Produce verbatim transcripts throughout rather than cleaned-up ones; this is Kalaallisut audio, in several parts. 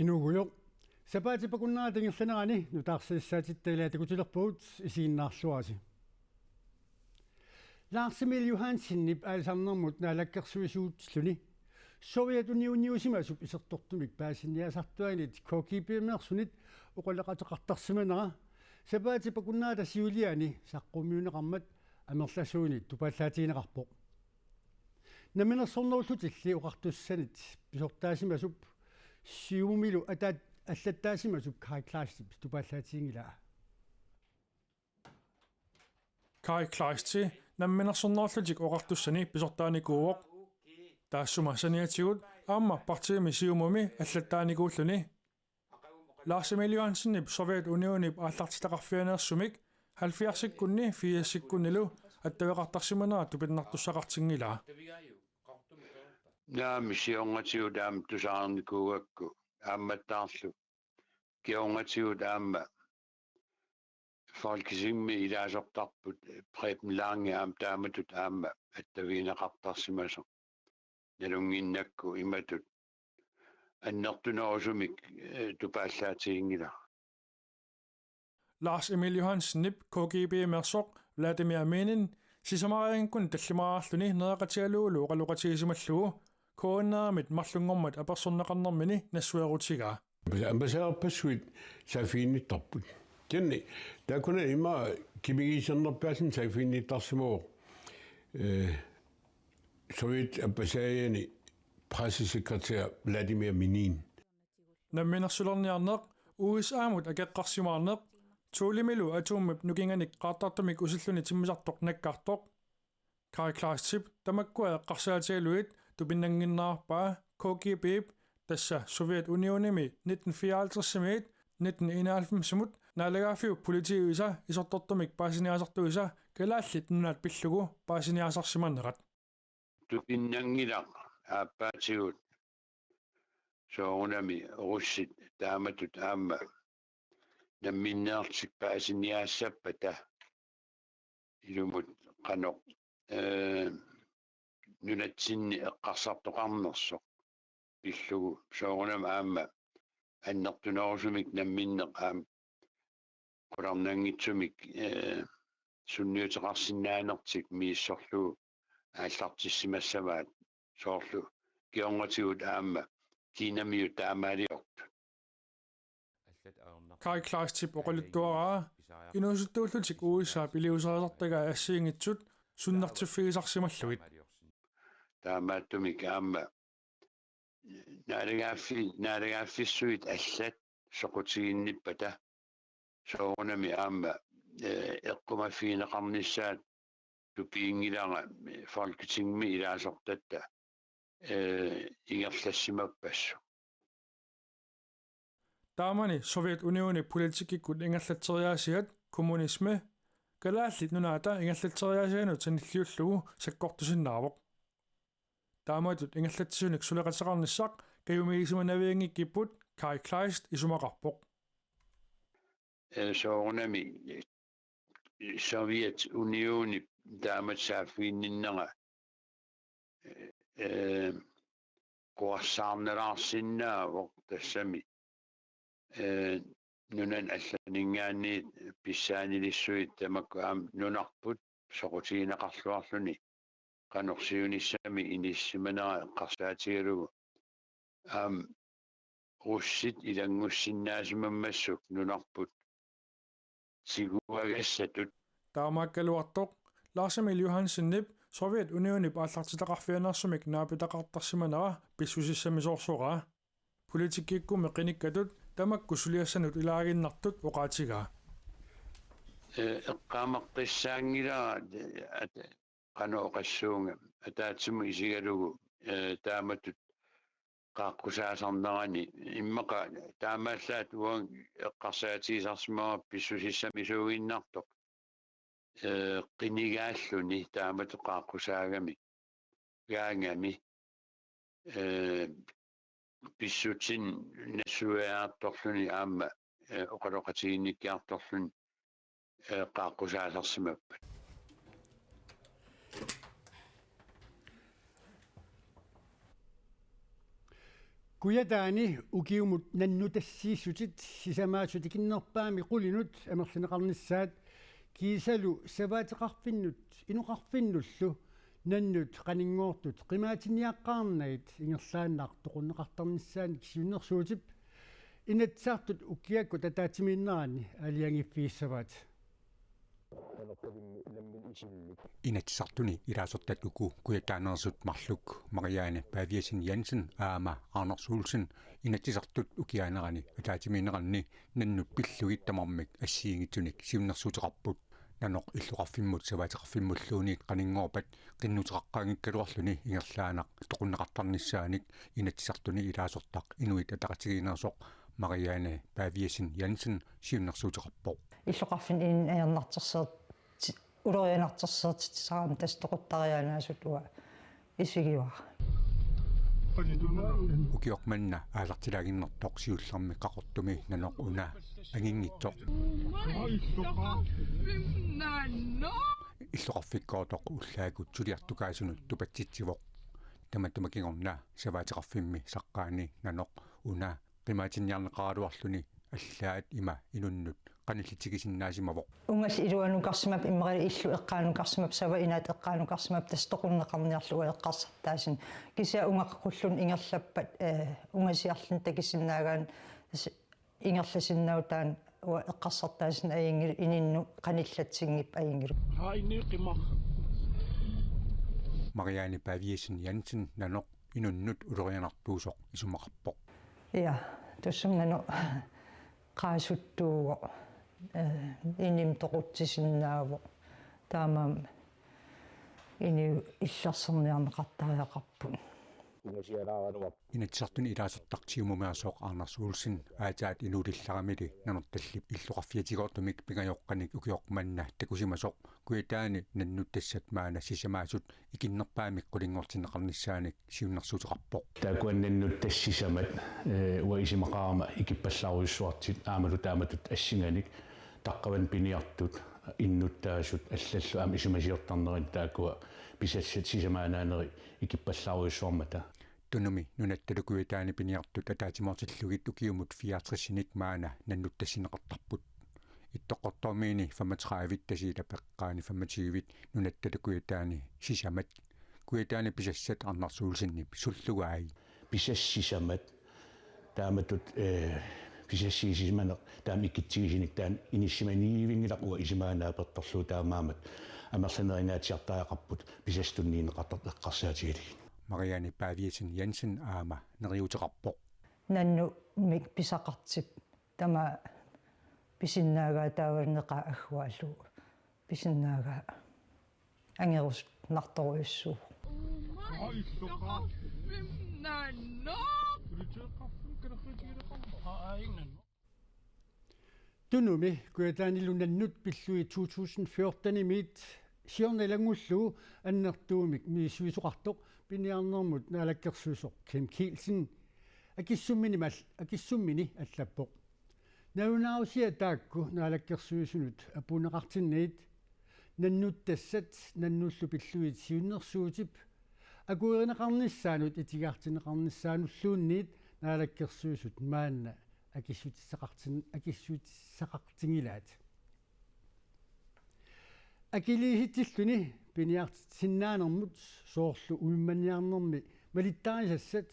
Inuugujoq. Sapaatip akunnerata ingerlanerani nutaarsiassaatitta ilaat takutilerpugut, isiginnaarluarisi. Lars Emil Johansenip aalisarnermut naalakkersuisuutilluni Sovjetunioniusimasup isertortumik paasiniaasartuanit K G B-meersunit oqaloqateqartarsimanera sapaatip akunnerata siuliani saqqummiunneqarmat amerlasuunit tupaallaatigineqarpoq. Namminersornerullutilli Oqartussanit pisortaasimasup Siumumilu ataat allattaasimasup Kaj Kleistip tupaallaatiginngilaa. Kaj Kleisti Namminersornerullutik Oqartussani pisortaanikuuvoq. Taassuma saniatigut aamma partiimi Siumumi allattaanikuulluni. Lars Emil Johansenip Sovjetunionip aallartitaqarfianeersumik halvfjerdsikkunni firsikkunnilu attaveqartarsimanera tupinnartussaqartinngilaa. Naamik, siornatigut aamma tusarnikuugakku aammattaarlu. Kingornatigut aamma Folketingimi ilaasortarput Preben Lange aamma taamatut aamma attavigineqartarsimasoq. Nalunnginnakku imatut annertunerusumik, eh, tupaallaatiginngilara. Lars Emil Johansenip K G B-meersoq Vladimir Minin sisamariaanngikkunik tallimariarluni nereqatigalugulu oqaloqatigisimallugu K N R-imit marlunngormat apersorneqarnermini nassuerutigaa. Ambassadørpassuit saaffiginnittarput. Kisianni taakkua ima qimigusaanerpaalluni saaffiginnittarsimavoq, eh, Sovjet ambassadørini pressesekretær Vladimir Minin. Namminersulerniarneq, U S A-mut akeqqarsimaarneq, Thulemilu atomip nukinganik qaartartumik usilluni timmisartoq nakkartoq. Kaj Kleistip tamakkua eqqarsaatigalugit tupinnannginnerarpaa K G B-p, tassa Sovjetunionimi nitten fireoghalvtredsimiit nitten enoghalvfemsimut naalagaaffiup politiiuisa isertortumik paasiniaasartuisa Kalaallit Nunaat pillugu paasiniaasarsimanerat. Tupinnanngilaq aappaatigut soorunami russit taamatut aamma namminneerlutik paasiniaassappata ilumut qanoq, eh, nunatsinni eqqarsartoqarnersoq pillugu soorunami aamma annertunerusumik namminneq aamma qularnanngitsumik, eh, sunniuteqarsinnaanertik misissorlugu aallartissimassavaat, soorlu kingornatigut aamma Kinamiut taamaaliortut. Kaj Kleistip oqaluttuaraa inuusuttuullutik U S A-p iliuuserisartagai assigiinngitsut sunnertiffigisarsimallugit. Taamaattumik aamma naalagaaffi-, naalagaaffissuit allat soqutiginnippata soorunami aamma, eh, eqqumaffigineqarnissaat tupiginngilara, eh, Folketingimi ilaasortatta, eh, ingerlassimappassuit. Taamani Sovjetunionip politikkikkut ingerlatseriaasiat kommunisme Kalaallit Nunaata ingerlatseriaasianut sanilliullugu sakkortusinnaavoq. Taamatut ingerlatsisunik suleqateqarnissaq kajumigisimanavianngikkipput Kaj Kleist isumaqarpoq. Eh, soorunami, eh, Sovjetunionip taamatut saaffiginninnera, eh, eh, quersaarnalaarsinnaavoq tassami, eh, nunani allaninngaanniit pissaanilissuit tamakku aamma nunarput soqutigineqarluarluni qanoq siunissami inissisimanera eqqarsaatigalugu aamma russit ilanngussinnaasimammassuk nunarput tiguagassatut. Taamaakkaluartoq Lars Emil Johansenip Sovjetunionip aallartitaqarfianeersumik naapitaqartarsimanera pissusissamisoorsoraa. Politikkikkummi qinikkatut tamakku suliassanut ilaaginnartut oqaatigaa. Eh, eqqaamaqqissaanngilara, eh, at-, qanoq oqassuunga, ataatsimut isigalugu, eh, taamatut qaaqqusaasarnerani, immaqa taamaallaat uanga eqqarsaatigisarsimavara pissusissamisuuginnartoq, eh, qinigaalluni taamatut qaaqqusaagami gaangami, eh, pissutsit nassuiaartorluni aamma, eh, oqaloqatiginnikkiartorluni, eh, qaaqqusaasarsimappat. Kujataani ukiumut nannutassiissutit sisamaasut ikinnerpaamik qulinut amerlineqarnissaat kiisalu savaateqarfinnut inoqarfinnullu nannut qaninngoortut qimaatiniaqqaarnagit ingerlaannaq toqunneqartarnissaanik siunnersuutip Inatsisartut ukiakkut ataatsimiinneranni aalajangiiffigissavaat. Inatsisartuni ilaasortat uku kujataaneersut marluk Mariane Paviasen Jensen aamma Anders Olsen Inatsisartut ukiaanerani ataatsimiinneranni nannut pillugit tamarmik assigiinngitsunik siunnersuuteqarput. Nanoq illoqarfimmut savaateqarfimmulluunniit qaninngoorpat qinnuteqaqqaanngikkaluarluni ingerlaannaq toqunneqartarnissaanik Inatsisartuni ilaasortaq Inuit Ataqatigiinneersoq Mariane Paviasen Jensen siunnersuuteqarpoq. Illoqarfinni inuit ajornartorsiorti-, ulorianartorsiortitsisarami tassa toquttariaannaasut uanga isigivara. Ukioq manna aallartilaaginnartoq siullermik Qaqortumi nanoq una anginngitsoq. Illoqarfikkoortoq ullaakkut suliartukaasunut tupatsitsivoq. Tamatuma kingorna savaateqarfimmi saqqaani nanoq una qimaatinniarneqaraluarluni allaat ima inunnut qanillitigisinnaasimavoq. Ungalli iluanukarsimavoq, immaqali illu eqqaanukarsimavoq, sava inaata eqqaanukarsimavoq, tassa toqunneqarniarlugu eqqarsartaasinnaavoq. Kisianni ungaqqulluunniit ingerlappat, eh, ungasiarluni takusinnaagaanni tassa ingerlasinnaavoq, taanna uanga eqqarsartaasinnaavoq ajunngilaq, ininnut qanillatsinngippat ajunngilaq. Hainni qimar. Mariane Paviasen Jensen nanoq inunnut ulorianartuusoq isumaqarpoq. Ja, tassami nanoq qaasuttuuvoq, eh, inimi toqutsisinnaavoq. Taamaammat inuit illersorniarneqartariaqarput. Inatsisartuni ilaasortaq Siumumeersoq Anders Olsen aatsaat inuulillaramili Nanortallip illoqarfiatigoortumik pingajoqqanik ukioq manna takusimasoq Kujataani nannuttassat maanna sisamaasut ikinnerpaamik qulinngortinneqarnissaanik siunnersuuteqarpoq. Taakkua nannuttassat sisamat, eh, uanga isumaqarama ikippallaarujussuartut aammalu taamatut assinganik taqqavani piniartut innuttaasut allallu aamma isumasiortarnerini taakkua pisassat sisamaannaaneri ikippallaarujussuarmata. Tunumi nunattalu Kujataani piniartut ataatsimoortillugit ukiumut fireogtresinik maanna nannuttassinneqartarput. Ittoqqortoormiini femogtredive Tasiilap eqqaani femogtyve nunattalu Kujataani sisamat. Kujataani pisassat Anders Olsenip sullugai. Pisassat sisamat taamatut, eh, pisassiissisimaneq taama ikitsigisunik taanna inissisimaniivinngilaq uanga isumaga naapertorlugu, taamaammat amerlanerungaatsiartariaqarput pisassat tunniunneqartartut eqqarsaatigalugit. Mariane Paviasen Jensen aamma neriuuteqarpoq. Nannumik pisaqartut tamaasa pisinnaagaat taavalu neqaat agguaallugu pisinnaagaat angerusnartorujussuuvoq. Tunumi Kujataanilu nannut pillugit to tusind fjorten-imiit siorna ilanngullugu annertuumik misissuisoqartoq piniarnermut naalakkersuisoq Kim Kielsen akissummini mal-, akissummini allappoq. Nalunaarusiat taakku naalakkersuisunut apuunneqartinnagit nannuttassat nannullu pillugit siunnersuutip akuerineqarnissaanut itigartinneqarnissaanulluunniit naalakkersuisut maanna akissutissaqartin-, akissutissaqartinngilaat. Akiliisitsilluni piniartitsisinnaanermut soorlu uimmaniarnermi malittarisassat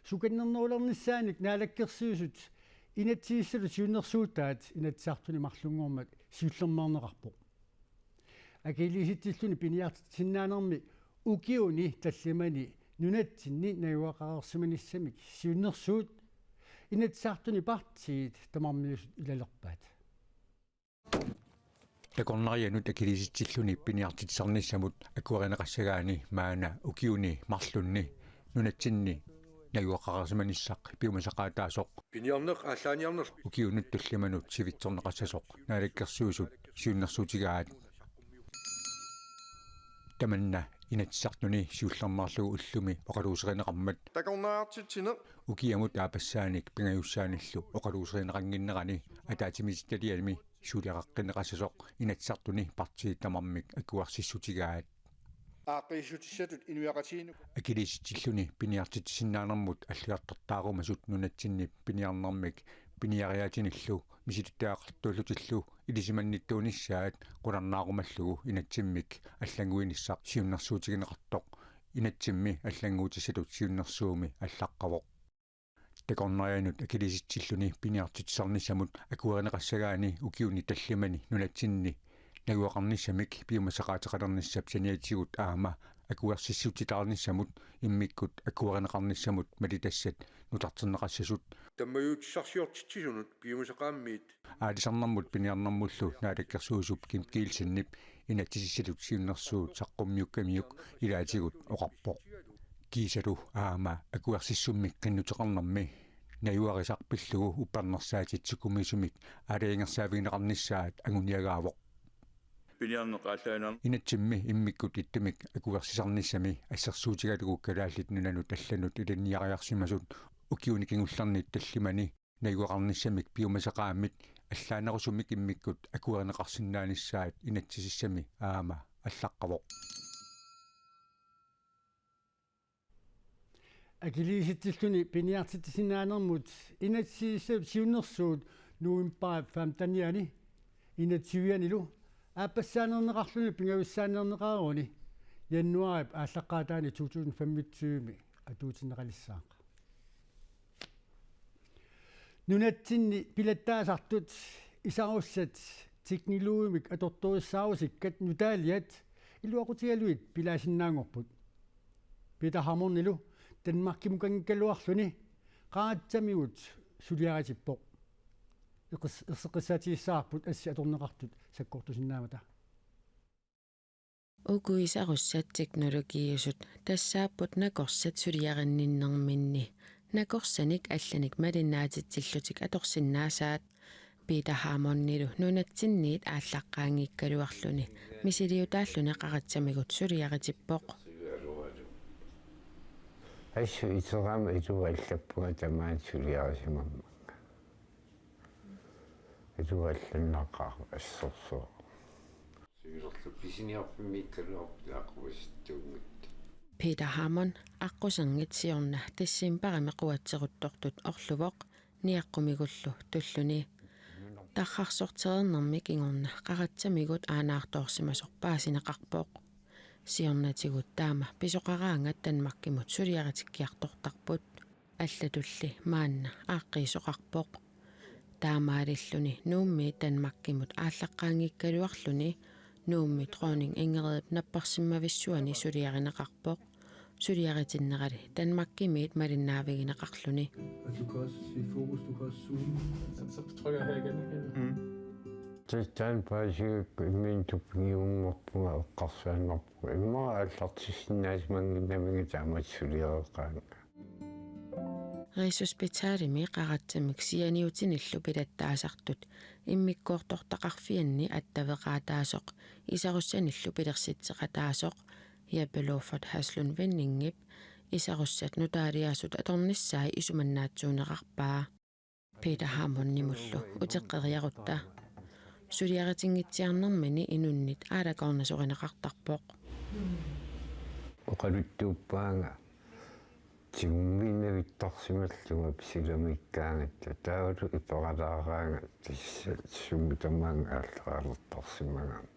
sukannernerulernissaanik naalakkersuisut inatsisissatut siunnersuutaat Inatsisartuni marlunngormat siullermeerneqarpoq. Akiliisitsilluni piniartitsisinnaanermi ukiuni tallimani nunatsinni najugaqareersimanissamik siunnersuut Inatsisartuni partiit tamarmiusut ilalerpaat. Takornarianut akiliisitsilluni piniartitsisarnissamut akuerineqassagaanni maanna ukiuni marlunni nunatsinni najugaqareersimanissaq piumasaqaataasoq piniarneq aallaaniarnerlu ukiunut tallimanut sivitsorneqassasoq naalakkersuisut siunnersuutigaat. Tamanna Inatsisartuni siullermeerlugu ullumi oqaluuserineqarmat takornariartitsineq ukiamut aappassaanik pingajussaanillu oqaluuserineqannginnerani ataatsimiititaliami suliaqaqqinneqassasoq Inatsisartuni partiit tamarmik akuersissutigaat. aaqqiissutissatut inuiaqatigiinni. Akiliisitsilluni piniartitsisinnaanermut alliartortaarumasut nunatsinni piniarnermik piniariaatinillu misilittagaqartuullutillu ilisimannittuunissaat qularnaarumallugu inatsimmik allannguinissaq siunnersuutigineqartoq inatsimmi allannguutissatut siunnersuumi allaqqavoq. Takornarianut akiliisitsilluni piniartitsisarnissamut akuerineqassagaanni ukiuni tallimani nunatsinni najugaqarnissamik piumasaqaateqalernissap saniatigut aamma akuersissutsitaanissamut immikkut akuerineqarnissamut malitassat nutarterneqassasut. Tammajuutissarsiortitsisunut piumasaqaammiit. Aalisarnermut piniarnermullu naalakkersuisup Kim Kielsenip inatsisissatut siunnersuut saqqummiukkamiuk ilaatigut oqarpoq. Kiisalu aamma akuersissummik qinnuteqarnermi najugarisaq pillugu uppernarsaatit sukumiisumik aalajangersaavigineqarnissaat anguniagaavoq. Piniarneq aallaanermi. Inatsimmi immikkut ittumik akuersisarnissami assersuutigalugu Kalaallit Nunanut allanut ilinniariarsimasut ukiuni kingullerni tallimani najugaqarnissamik piumasaqaammit allaanerusumik immikkut akuerineqarsinnaanissaat inatsisissami aamma allaqqavoq. Akiliisitsilluni piniartitsisinnaanermut inatsisissap siunnersuut novembarip femtenianni enogtyvianilu aappassaaneerneqarluni pingajussaaneerneqareeruni januaarip aallaqqaataani to tusind femogtyve atuutinneqalissaaq. Nunatsinni pilattaasartut isarussat teknologimik atortorissaarusikkat nutaaliat iluaqutigalugit pilaasinnaanngorput. Peter Hammonilu Danmarkimukanngikkaluarluni qaratsamigut suliaritippoq. Eqis-, erseqqissaatigissavarput assi atorneqartut sakkortusinnaammata. Uku isarussat teknologiusut tassaapput nakorsat suliarinninnerminni nakorsanik allanik malinnaatitsillutik atorsinnaasaat. Peter Hammonilu nunatsinniit aallaqqaanngikkaluarluni misiliutaalluni qaratsamigut suliaritippoq. Assut iteraama ilua allappunga tamaat suliarisimammat. Ilua allannaqaaq assorsuaq. Siulerlu pisiniarfimmiikkaluarput aqquisittuunngit. Peter Hammond aqquserngit siorna decembarimi quatseruttortut orluvoq niaqqumigullu tulluni. Tarrarsortereernermi kingorna qaratsamigut aanaartoorsimasoq paasineqarpoq. Siornatigut taama pisoqaraangat Danmarkimut suliaritikkiartortarput. Allatulli maanna aaqqiisoqarpoq. Taamaalilluni Nuummiit Danmarkimut aallaqqaanngikkaluarluni Nuummi dronning Ingridip napparsimmavissuani suliarineqarpoq. Suliaritinnerali Danmarkimiit malinnaavigineqarluni. Og du kan også sige fokus, du kan også zoome. Så, så trykker jeg her igen, ikke? Mm. Tassa taanna paasigakkit imminut tupigiummarpunga eqqarsaannarpunga. Immaqa aallartissinnaasimanngimmat taamatut suliareqaanga. Rigshospitalimi qaratsamik sianiutinillu pilattaasartut immikkoortortaqarfianni attaveqaataasoq isarussanillu pilersitseqataasoq Jeppe Lofot Haslund Venningip isarussat nutaaliaasut atornissaat isumannaatsuunerarpaa. Peter Hammondimullu uteqqeriarutta. Suliaritinngitsiarnermini inunnit aalakoornasorineqartarpoq. Oqaluttuuppaanga tigummiinnavittarsimallunga pisilamiikkaangatta taavalu iperalaaraangat tassa sumut tamaanga aallaalertarsimagama.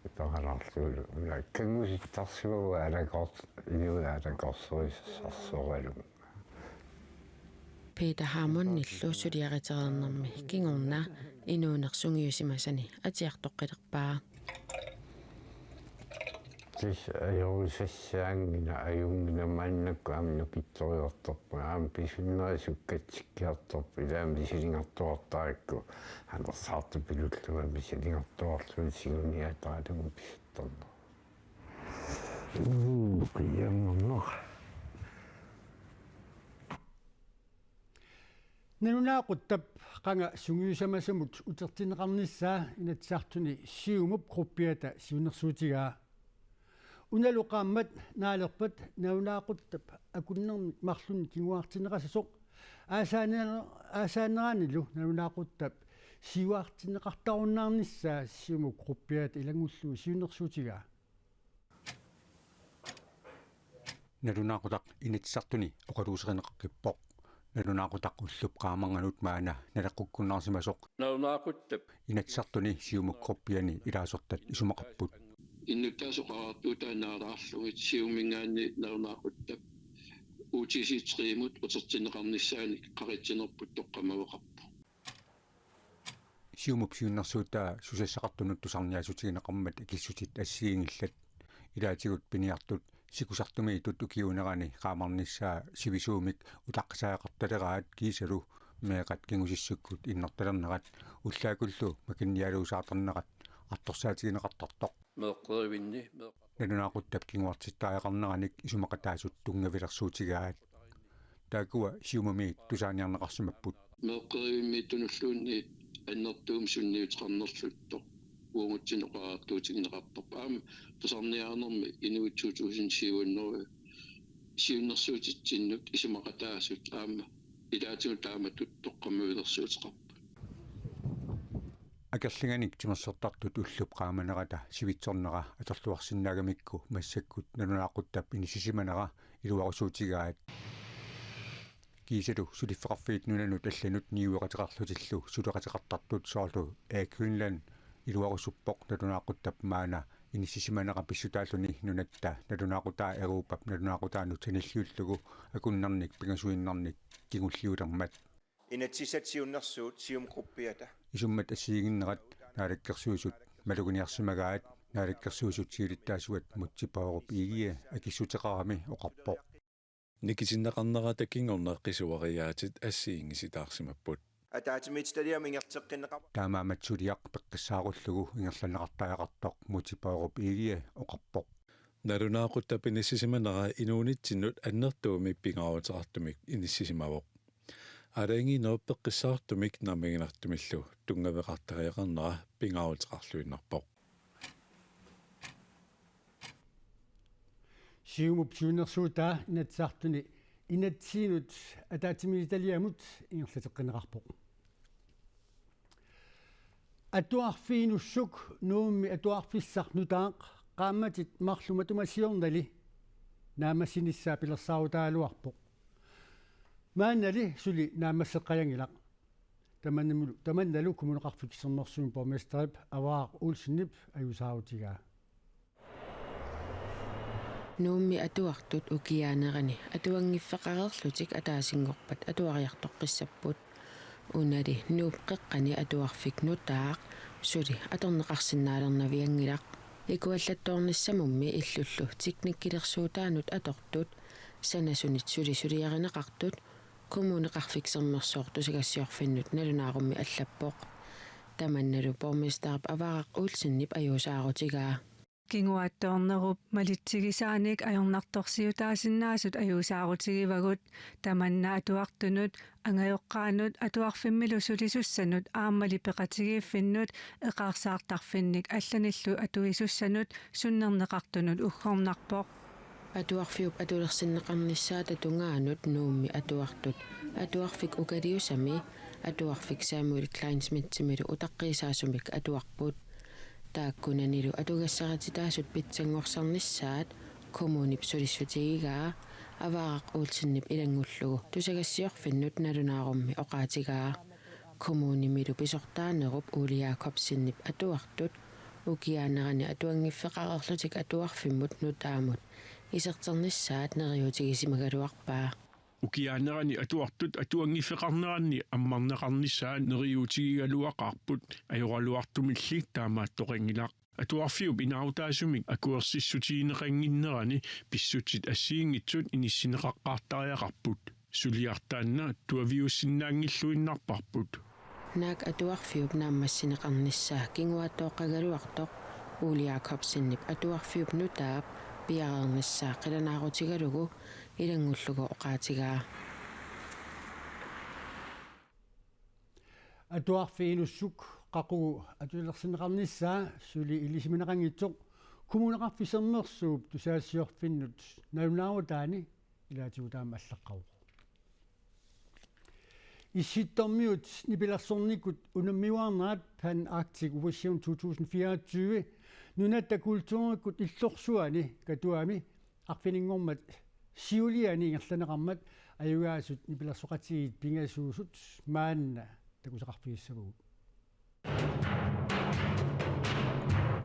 Iperalaarlugulu. Una kanngusittarsimavugut aalakoort-, inuit aalakoorsorisassarsoriarlugit. Peter Hammondillu suliaritereernermi kingorna inuuneq sungiusimasani atiartoqqilerpaa. Tassa ajorisassaanngilaq, ajunnginnama maannakkut aamma nukittoriartorpunga, aamma pisunnera sukkatsikkiartorpoq, ilaanni misilinngartuartarakku anersaartupillugu misilinngartuarlugu tiguniaataalugu pisuttarneq. Uu, qiiannarnaq. Nalunaaquttap qanga sungiusamasamut utertinneqarnissaa Inatsisartuni Siumup gruppiata siunnersuutigaa. Unalu qaammat naalerpat nalunaaquttap akunnermik marlunnik kinguartinneqassasoq aasaanera-, aasaaneraanilu nalunaaquttap siuartinneqartarunnaarnissaa Siumup gruppiata ilanngullugu siunnersuutigaa. Nalunaaqutaq Inatsisartuni oqaluuserineqaqqippoq. Nalunaaqutaq ullup qaamarnganut maanna naleqqukkunnaarsimasoq. Nalunaaquttap Inatsisartuni Siumut gruppiani ilaasortat isumaqarput. Innuttaasut oqariartuutaat naalaarlugit Siuminngaanniit nalunaaquttap U T C tre-mut utertinneqarnissaanik qaritsinerput toqqammaveqarpoq. Siumup siunnersuutaa susassaqartunut tusarniaassutigineqarmat akissutit assigiinngillat. Ilaatigut piniartut sikusartumiittut ukiuunerani qaamarnissaa sivisuumik utaqqisaajartaleraat kiisalu meeqqat kingusissukkut innertalernerat ullaakkullu makinnialuusaartarnerat artorsaatigineqartartoq. Meeqqerivinni meeq- Nalunaaquttap kinguartittariaqarneranik isumaqataasut tunngavilersuutigaat. Taakkua Siumumiit tusaaniarneqarsimapput. Meeqqerivimmiittunulluunniit annertuumik sunniuteqarnerluttoq uagutsinnut oqariartuutigineqartarpoq. Aamma tusarniaanermi inuit to tusind syv hundrede siunnersuutitsinnut isumaqataasut aamma ilaatigut taamatut toqqammavilersuuteqarput. Akerlianik timersortartut ullup qaamanerata sivitsornera atorluarsinnaagamikku massakkut nalunaaquttap inissisimanera iluarusuutigaat. Kiisalu suliffeqarfiit nunanut allanut niueqateqarlutillu suleqateqartartut soorlu Air Greenland iluarusuppoq nalunaaquttap maanna inissisimanera pissutaalluni nunatta nalunaaqutaa Europap nalunaaqutaanut sanilliullugu akunnarnik pingasuinnarnik kingulliulermat. Inatsisat siunnersuut Siumup gruppiata. Isummat assigiinnginnerat Naalakkersuisut maluginiarsimagaat Naalakkersuisut siulittaasuat Múte Bourup Egede akissuteqarami oqarpoq. Nikitinneqarnerata kingorna qisuariaatit assigiinngisitaarsimapput. Ataatsimiititaliami ingerlateqqinneqarpoq. Taamaammat suliaq peqqissaarullugu ingerlanneqartariaqartoq Múte Bourup Egede oqarpoq. Nalunaaquttap inissisimanera inuunitsinnut annertuumik pingaaruteqartumik inissisimavoq. Aalajangiinerup peqqissaartumik nammineertumillu tunngaveqartariaqarnera pingaaruteqarluinnarpoq. Siumup siunnersuutaa Inatsisartuni inatsisinut ataatsimiititaliamut ingerlateqqinneqarpoq. Atuarfiinussuk Nuummi atuarfissaq nutaaq qaammatit marluk matuma siornali naammassinissaa pilersaarutaagaluarpoq. Maannali suli naammasseqqajanngilaq. Tamannalu, tamannalu Kommuneqarfik Sermersuumi borgmesterip Avaaq Olsenip ajuusaarutigaa. Nuummi atuartut ukiaanerani atuanngiffeqareerlutik ataasinngorpat atuariartoqqissapput. Unali Nuup qeqqani atuarfik nutaaq suli atorneqarsinnaalernavianngilaq. Ikuallattoornissamummi illullu teknikkilersuutaanut atortut sanasunit suli suliarineqartut Kommuneqarfik Sermersooq tusagassiorfinnut nalunaarummi allappoq. Tamannalu borgmesterip Avaaq Olsenip ajuusaarutigaa. Kinguaattoornerup malitsigisaanik ajornartorsiutaasinnaasut ajuusaarutigivagut, tamanna atuartunut, angajoqqaanut, atuarfimmilu sulisussanut aammali peqatigiiffinnut eqaarsaartarfinnik allanillu atuisussanut sunnerneqartunut uggornarpoq. Atuarfiup atulersinneqarnissaata tungaanut Nuummi atuartut atuarfik Ukaliusami atuarfik Samuel Kleinschmidtimilu utaqqiisaasumik atuarput. Taakkunanilu atugassarititaasut pitsanngorsarnissaat kommunip sulissutigigaa Avaaq Olsenip ilanngullugu tusagassiorfinnut nalunaarummi oqaatigaa. Kommunimilu pisortaanerup Ole Jakobsenip atuartut ukiaanerani atuanngiffeqareerlutik atuarfimmut nutaamut iserternissaat neriuutigisimagaluarpaa. Ukiaanerani atuartut atuanngiffeqarneranni ammarneqarnissaat neriuutigigaluaqaarput, ajoraluartumilli taamaattoqanngilaq. Atuarfiup inaarutaasumik akuersissutigineqannginnerani pissutsit assigiinngitsut inissinneqaqqaartariaqarput. Suliaq taanna tuaviussinnaanngilluinnarparput. Naak atuarfiup naammassineqarnissaa kinguaattooqqagaluartoq Ole Jakobsenip atuarfiup nutaap piareernissaa qilanaarutigalugu ilanngullugu oqaatigaa. Atuarfiinussuk qaqugu atulersinneqarnissaa suli ilisimaneqanngitsoq Kommuneqarfik Sermersuup tusagassiorfinnut nalunaarutaani ilaatigut aamma allaqqavoq. Issittormiut nipilersornikkut unammiuaarnerat Pan Arctic Vision to tusind fireogtyve Nunatta Kulturikkut Illorsuani Katuami arfininngormat Siuliani ingerlanneqarmat ajugaasut nipilersoqatigiit pingasuusut maanna takusaqarfigissavagut.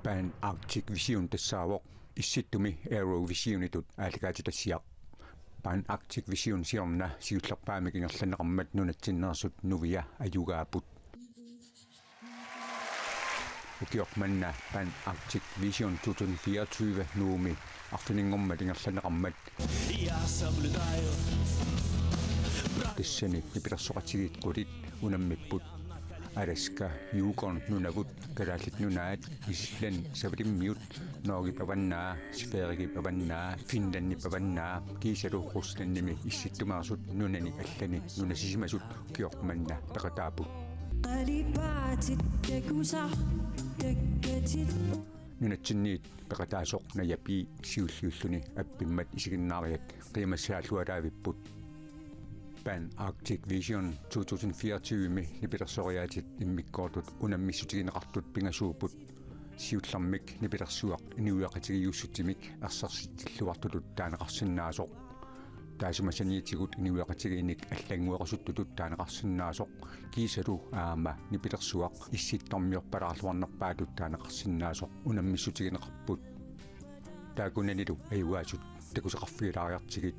Pan Arctic Vision tassaavoq Issittumi Aero Visionitut aallakaatitassiaq. Pan Arctic Vision siorna siullerpaamik ingerlanneqarmat nunatsinneersut Nuvia ajugaapput. Ukioq manna Pan Arctic Vision to tusind fireogtyve Nuummi arfininngormat ingerlanneqarmat tassani nipilersoqatigiit qulit unammipput. Alaska, Yukon nunavut, Kalaallit Nunaat, Island, Savalimmiut, Norgep avannaa, Sverigep avannaa, Finlandip avannaa, kiisalu Ruslandimi issittumeersut nunani allani nunasisimasut ukioq manna peqataapput. Qalipaatit takusartakkatit. Nunatsinniit peqataasoq Naja P. siulliulluni appimmat isiginnaariat qiimassaallualaavipput. Pan Arctic Vision to tusind fireogtyve-mi nipilersoriaatit immikkoortut unammissutigineqartut pingasuupput. Siullermik nipilersuaq inuiaqatigiiussutsimik ersersitsilluartutut taaneqarsinnaasoq. Taassuma saniatigut inuiaqatigiinnik allannguerisuttutut taaneqarsinnaasoq kiisalu aamma nipilersuaq issittormiorpalaarluarnerpaatut taaneqarsinnaasoq unammissutigineqarput. Taakkunanilu ajugaasut takusaqarfigilaariartigit.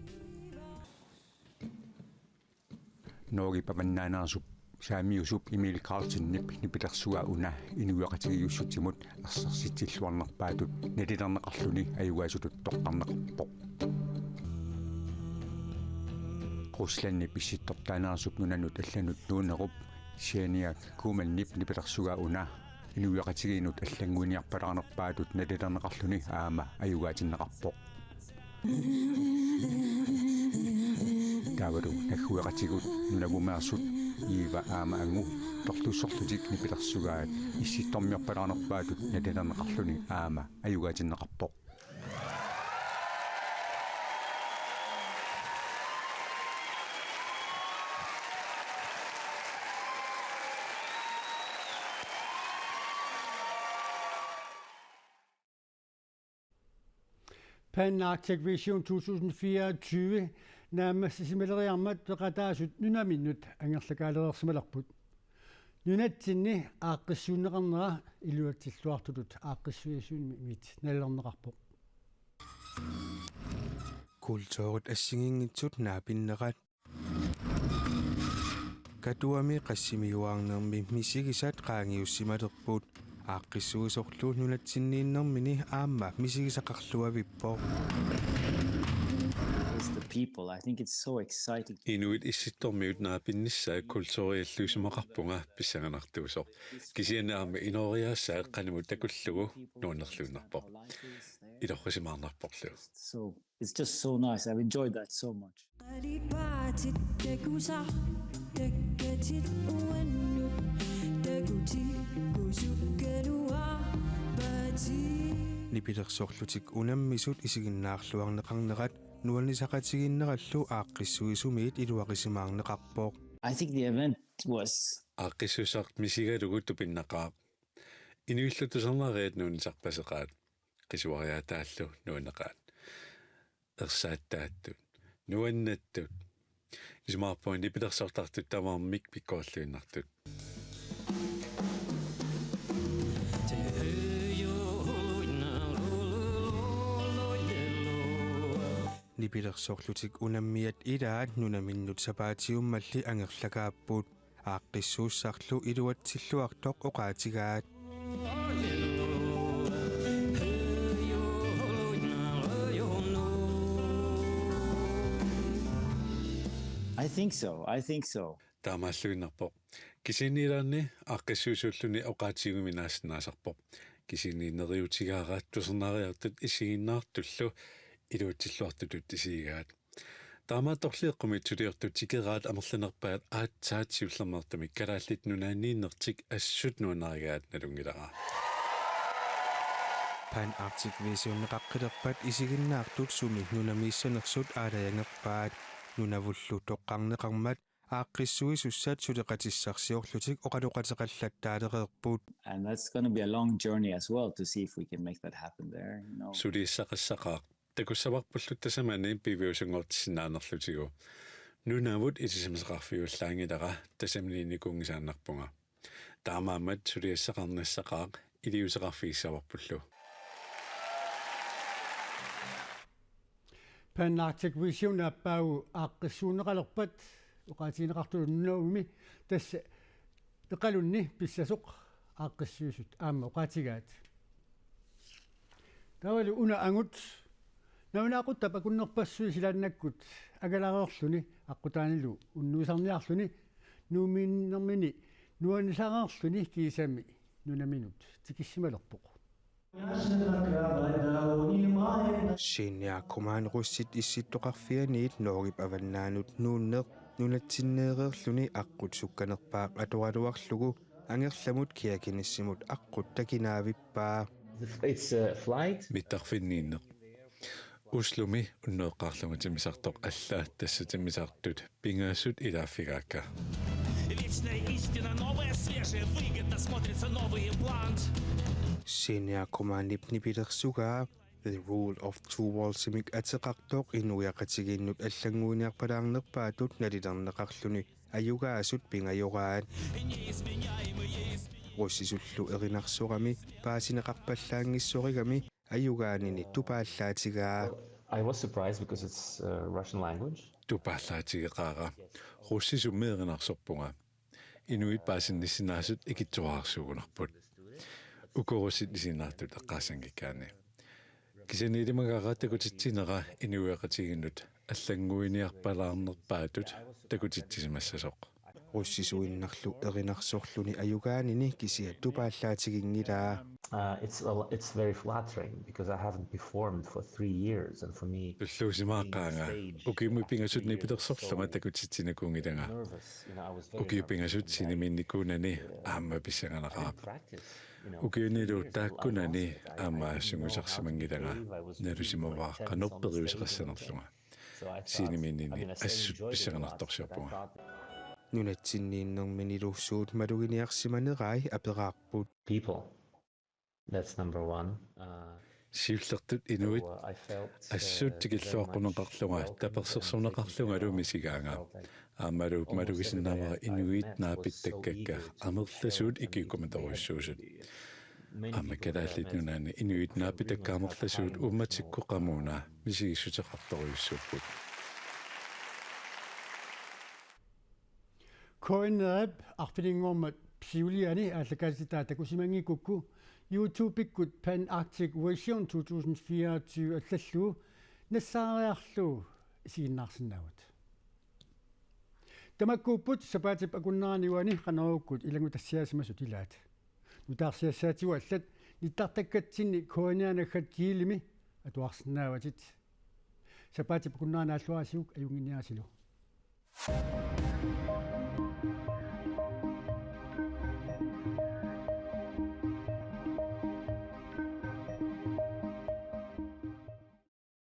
Norgep avannaaneersup saamiusup Emil Karlsenip nipilersua una inuiaqatigiiussutsimut ersersitsilluarnerpaatut nalilerneqarluni ajugaasutut toqqarneqarpoq. Ruslandip issittortaaneersup nunanut allanut nuunerup Ksenia Kumanip nipilersua una inuiaqatigiinnut allannguiniarpalaarnerpaatut nalilerneqarluni aamma ajugaatinneqarpoq. Taavalu naggueqatigut nunavumeersut Iiva aamma Angu torlussorlutik nipilersugaat issittormiorpalaarnerpaatut nalilerneqarluni aamma ajugaatinneqarpoq. Pan Arctic Vision to tusind fireogtyve naammassisimaleriarmat peqataasut nunaminnut angerlakaalereersimalerput. Nunatsinni aaqqissuunneqarnera iluatsilluartutut aaqqissuisumit nalilerneqarpoq. Kulturit assigiinngitsut naapinnerat. Katuami qassimiuaarnermi misigisat qaangiussimalerput. Aaqqissuisorlu nunatsinniinnermini aamma misigisaqarluavippoq. It's the people. I think it's so exciting. Inuit issittormiut naapinnissaat kulturiallu isumaqarpunga pissanganartuusoq. Kisianni aamma inooriaassaat qanimut takullugu nuannerluinnarpoq. Ilorrisimaarnarporlu. So it's just so nice. I've enjoyed that so much. Qalipaatit takusartakkatit uannut takutikkusukkaluarpatit. Nipilersorlutik unammisut isiginnaarluarneqarnerat nuannisaqatigiinnerallu aaqqissuisumiit iluarisimaarneqarpoq. I think the event was Aaqqissuussaq misigalugu tupinnaqaaq. Inuillu tusarnaariat nuunnisarpaseqaat. Qisuariaataallu nuanneqaat. Ersaattaattut. Nuannattut. Isumaqarpunga nipilersortartut tamarmik pikkorilluinnartut. Nipilersorlutik unammiat ilaat nunaminnut sapaatiummalli angerlakaapput. Aaqqissuussarlu iluatsilluartoq oqaatigaat. I think so. I think so. Taamaalluinnarpoq. Kisianni ilaanni aaqqissuisuulluni oqaatigigumik naassinnaasarpoq. Kisianni neriuutigaara tusarnaariartut isiginnaartullu iluatsilluartutut isigigaat. Taamaattorli eqqumiitsuliortut tikeraat amerlanerpaat aatsaat siullermeertumik Kalaallit Nunaanniinnertik assut nuannarigaat nalunngilara. Pan Arctic Vision-eqaqqilerpat isiginnaartut sumi nunamiissanersut aalajangerpaat. Nunavullu toqqarneqarmat aaqqissuisussat suleqatissarsiorlutik oqaloqateqallattaalereerput. And that's gonna be a long journey as well to see if we can make that happen there, you know. Suliassaqassaqaaq Takussavarpullu tasamani piviusunngortissinnaanerlutigu. Nunavut ilisimasaqarfiullaanngilara, tasamaniinnikuunngisaannarpunga. Taamaammat suliassaqarnissaqaaq iliuuseqarfigissavarpullu. Pan Arctic Vision aappaagu aaqqissuunneqalerpat oqaatigineqartullu Nunavummi, tassa Iqalunni pissasoq aaqqissuisut aamma oqaatigaat. Taavalu una angut nalunaaqutaq akunnerpassuit silaannakkut angalareerluni aqqutaanilu unnuisarniarluni Nuummiinnermini nuannisareerluni kiisami nunaminut tikissimalerpoq. Senior Command russit issittoqarfianiit Norgep avannaanut nuunneq nunatsinneereerluni aqqut sukkanerpaaq atoraluarlugu angerlamut Kirkenessimut aqqut takinaavippaa. It's a flight. Mittarfinniinneq. Oslomi unneqqaarlunga timmisartoq alla, tassa timmisartut pingasut ilaaffigaakka. Вечная истина, новая, свежая, выгодно смотрится новый имплант. Senior Commandip nipilersugaa The Rule of Two Worldsimik ateqartoq inuiaqatigiinnut allannguiniarpalaarnerpaatut nalilerneqarluni ajugaasut pingajoraat. Russisullu erinarsorami paasineqarpallaanngissorigami ajugaanini tupaallaatigaa. I was surprised because it's uh, Russian language. Tupaallaatigeqaara. Russisummi erinarsorpunga. Inuit paasinnissinnaasut ikittuararsuugunarput. Uku russit isiginnaartut eqqaassanngikkaanni. Kisianni ilimagaara takutitsinera inuiaqatigiinnut allannguiniarpalaarnerpaatut takutitsisimassasoq. Russisuinnarlu erinarsorluni ajugaanini kisiat tupaallaatiginngilaa. Uh, it's, a, it's very flattering because I haven't performed for three years, and for me, Tulluusimaaqaanga. Ukiummi pingasut nipilersorlunga takutitsinikuunngilanga. Ukiut pingasut sinimiinnikuunani aamma pissanganaqaaq. Ukiunilu taakkunani aamma sungiusarsimanngilanga, nalusimavara qanoq periuseqassanerlunga. Sinimiinnini assut pissanganartorsiorpunga. Nunatsinniinnerminilu suut maluginiarsimanerai aperaarput. People. That's number one. Uh, Siullertut inuit assut tikilluaqquneqarlunga tapersersorneqarlungalu misigaanga. Aammalu malugisinnaavara inuit naapitakkakka amerlasuut ikiuukkumatorujussuusut. Aamma Kalaallit Nunaanni inuit naapitakka amerlasuut uummatikkut qamuuna misigissuteqartorujussuupput. K N R-ip arfininngormat siuliani aallakaatitaa takusimanngikkukku YouTube-ikkut Pan Arctic Vision to tusind fireogtyve allallugu nassaariarlugu isiginnaarsinnaavat. Tamakkuupput sapaatip akunnerani uani Qanoruukkut ilanngutassiaasimasut ilaat. Nutaarsiassaatigut allat nittartakkatsinni K N R naggat Kielimi atuarsinnaavatit. Sapaatip akunnerani aalluarisiuk ajunnginniarisilu.